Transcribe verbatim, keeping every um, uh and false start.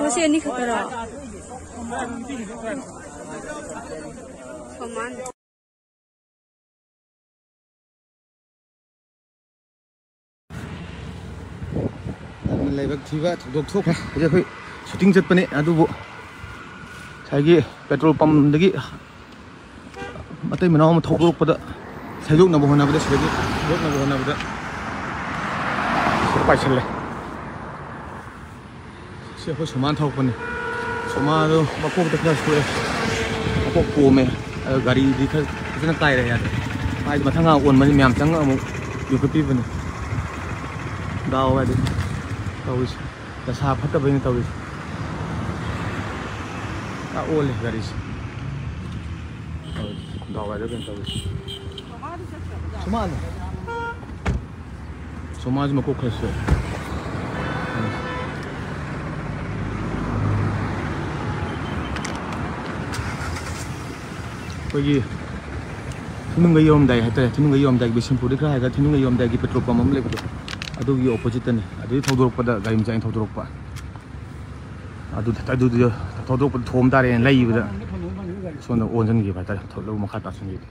ꯉꯁꯤ ꯑꯅꯤ ꯈꯛꯇꯔꯣ? ꯁꯣꯃꯥꯟ꯫ ꯌꯥꯝꯅ ꯂꯥꯏꯕꯛ ꯊꯤꯕ ꯊꯧꯗꯣꯛ ꯊꯣꯛꯈ꯭ꯔꯦ꯫ ꯍꯧꯖꯤꯛ ꯑꯩꯈꯣꯏ ꯁꯨꯇꯤꯡ ꯆꯠꯄꯅꯦ, ꯑꯗꯨꯕꯨ ꯉꯁꯥꯏꯒꯤ ꯄꯦꯇ꯭ꯔꯣꯜ ꯄꯝꯗꯒꯤ ꯃꯇꯩ ꯃꯅꯥꯎ ꯑꯃ ꯊꯧꯗꯣꯔꯛꯄꯗ, ꯁꯩꯗꯣꯛꯅꯕ ꯍꯣꯠꯅꯕꯗ, ꯁꯤꯗꯒꯤ ꯁꯩꯗꯣꯛꯅꯕ ꯍꯣꯠꯅꯕꯗ ꯁꯤꯗ ꯄꯥꯏꯁꯜꯂꯦ꯫ ꯁꯤ ꯑꯩꯈꯣꯏ ꯁꯣꯃꯥꯅ ꯊꯧꯔꯛꯄꯅꯤ꯫ ꯁꯣꯃꯥꯗꯣ ꯃꯀꯣꯛꯇ ꯈꯔ ꯁꯣꯛꯑꯦ, ꯃꯀꯣꯛ ꯄꯣꯝꯃꯦ꯫ ꯑꯗꯣ ꯒꯥꯔꯤꯗꯤ ꯈꯔ ꯐꯖꯅ ꯀꯥꯏꯔꯦ, ꯌꯥꯗ꯭ꯔꯦ꯫ ꯃꯥꯏꯗꯤ ꯃꯊꯪ ꯉꯥ ꯑꯣꯟꯕꯅꯤ, ꯃꯌꯥꯝ ꯆꯪꯉꯒ ꯑꯃꯨꯛ ꯌꯣꯛꯈꯠꯄꯤꯕꯅꯤ꯫ ꯗꯥꯎ ꯍꯥꯏꯗꯤ ꯇꯧꯔꯤꯁꯦ, ꯗꯁꯥ ꯐꯠꯇꯕꯩꯅ ꯇꯧꯔꯤꯁꯦ꯫ ꯑꯥ, ꯑꯣꯜꯂꯦ ꯒꯥꯔꯤꯁꯦ꯫ ꯗꯥꯎ ꯍꯥꯏꯗ ꯀꯩꯅꯣ ꯇꯧꯔꯤꯁꯦ꯫ ꯁꯣꯃꯥꯅ꯫ ꯁꯣꯃꯥꯁꯨ ꯃꯀꯣꯛ ꯈꯔ ꯁꯣꯛꯑꯦ꯫ ꯑꯩꯈꯣꯏꯒꯤ ꯊꯤꯅꯨꯡꯒꯩ ꯌꯧꯔꯝꯗꯥꯏ ꯍꯥꯏꯇꯥꯔꯦ, ꯊꯤꯅꯨꯡꯒꯩ ꯌꯧꯔꯝꯗꯥꯏꯒꯤ, ꯕꯤꯁꯦꯝꯄꯨꯔꯗꯒꯤ ꯈꯔ ꯍꯥꯏꯒꯠꯂ ꯊꯤꯅꯨꯡꯒꯩ ꯌꯧꯔꯝꯗꯥꯏꯒꯤ ꯄꯦꯇ꯭ꯔꯣꯜ ꯄꯝ ꯑꯃ ꯂꯩꯕꯗꯣ, ꯑꯗꯨꯒꯤ ꯑꯣꯄꯣꯖꯤꯠꯇꯅꯤ꯫ ꯑꯗꯨꯗꯤ ꯊꯧꯗꯣꯔꯛꯄꯗ ꯒꯥꯔꯤ ꯃꯆꯥ ꯑꯩꯅ ꯊꯧꯗꯣꯔꯛꯄ꯫ ꯑꯗꯨ, ꯑꯗꯨꯗ ꯊꯧꯗꯣꯔꯛꯄꯗ ꯊꯣꯝ ꯇꯥꯔꯦꯅ ꯂꯩꯕꯗ ꯁꯣꯝꯗ ꯑꯣꯟꯁꯤꯟꯈꯤꯕ ꯍꯥꯏꯇꯥꯔꯦ, ꯂꯧ ꯃꯈꯥ ꯇꯥꯁꯤꯟꯈꯤꯕ꯫